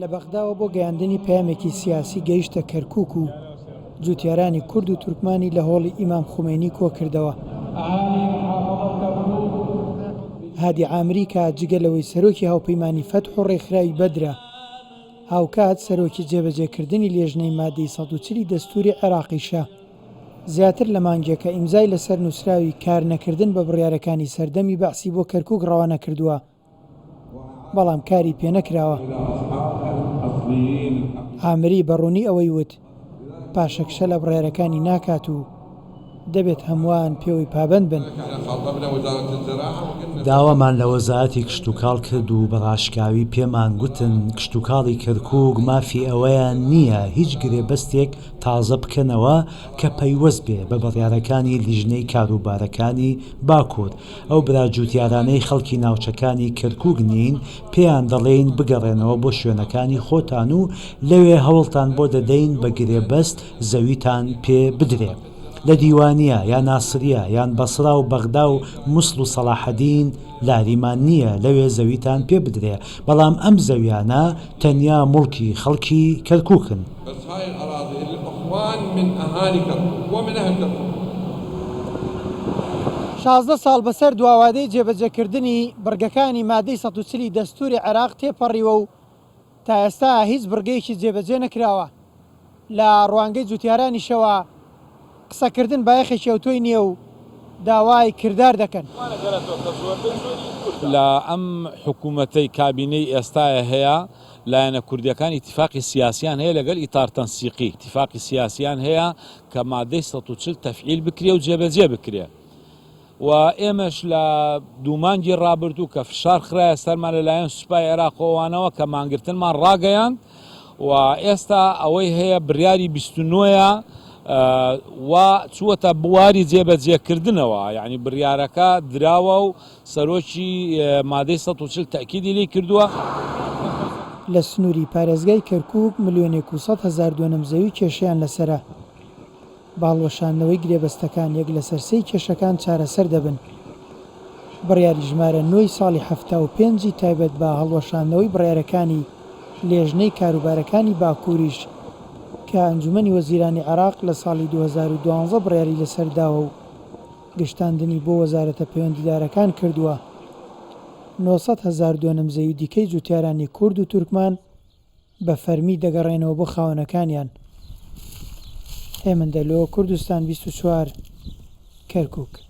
لە بەغداوە بۆ گەیاندنی پەیامێکی سیاسی گەیشتە کەرکووک و جووتیارانی کورد و تورکمانی لە هۆڵی ئیمام خومەینی کۆکردەوە. هادی عامری کە جگە لەوەی سەرۆکی هاوپەیمانی فەتح و ڕێکخراوی بەدرە، هاوکات سەرۆکی جێبەجێکردنی لێژنەی مادەی 140 ی دەستووری عێراقیشە، زیاتر لە مانگێکە ئیمزای لەسەر نووسراوی کارنەکردن بە بڕیارەکانی سەردەمی بەعسی بۆ کەرکووک ڕەوانە کردووە، بەڵام کاری پێنەکراوە. عامری بە ڕوونی ئەوەی وت، پاشەکشە لە بڕیارەکانی ناکات و دەبێت هەمووان پێوەی پابەند بن. داوامان لە وەزارەتی کشتوکاڵ کرد و بە ڕاشکاوی پێمان گوتن کشتوکاڵی کەرکووک مافی ئەوەیان نییە هیچ گرێبەستێک تازە بکەنەوە کە پەیوەست بێ بە بڕیارەکانی لیژنەی کاروبارەکانی باکوور ئەو برا جوتیارانەی خەڵکی ناوچەکانی کەرکوک نین پێیان دەڵێین بگەڕێنەوە بۆ شوێنەکانی خۆتان و لەوێ هەوڵتان بۆ دەدەین بە گرێبەست زەویتان پێ بدرێ لە دیوانیە یا ناسریە یان بەسرا و بەغدا و موسڵ و سەڵاحەدین لاریمان نییە لەوێ زەویتان پێ بدرێ بەڵام ئەم زەویانە تەنیا موڵکی خەڵکی کەرکوکن. بس هاي الاراضي للاخوان من اهالي كركوك ومن اهل كركوك. 16 ساڵ بەسەر دواوادەی جێبەجێکردنی بڕگەکانی مادەی 140 ی دەستووری عێراق تێپەڕیوە و تا ئێستا هیچ بڕگەیەکی جێبەجێ نەکراوە، لە ڕوانگەی جوتیارانیشەوە قسەکردن بایەخێکی ئەوتۆی نییە و داوای کردار دەکەن. لە ئەم حکوومەتەی کابینەی ئێستایە هەیە لایەنە کوردیەکان ئیتیفاقی سیاسیان هەیە لەگەل ئیتار تەنسیقی ئیتیفاقی سیاسیان هەیە کە مادەی 140 تەفعیل بکرێ و جێبەجێ بکرێ و ئێمەش لە دوو مانگی ڕابردوو کە فشار خرایە سەرمان لەلایەن سوپای عێراق و ئەوانەوە کە مانگرتنمان ڕاگەیاند و ئێستا ئەوەی هەیە بڕیاری 29ە و چووەتە بواری جێبەجێکردنەوە یعنی بڕیارەکە دراوە و سەرۆکی مادەی 140 تەئکیدی لێی کردووە. لە سنووری پارێزگای کەرکووک ملیۆنێک و 100 هەزار دۆنم زەوی کێشەیان لەسەرە. بە هەڵوەشاندنەوەی گرێبەستەکان یەک لەسەر سێی کێشەکان چارەسەر دەبن. بڕیاری ژمارە نۆ ی ساڵی 75 ی تایبەت بە هەڵوەشاندنەوەی بڕیارەکانی لێژنەی کاروبارەکانی باکووریش کە ئەنجومەنی وەزیرانی عێراق لە ساڵی 2012 بڕیاری لەسەر داوە و گشتاندنی بۆ وەزارەتە پەیوەندیدارەکان کردووە، 900 هەزار دۆنم زەوی دیکەی جوتیارانی کورد و تورکمان بە فەرمی دەگەڕێنەوە بۆ خاوەنەکانیان. هێمن دەلۆ، کوردستان 24، کەرکوک.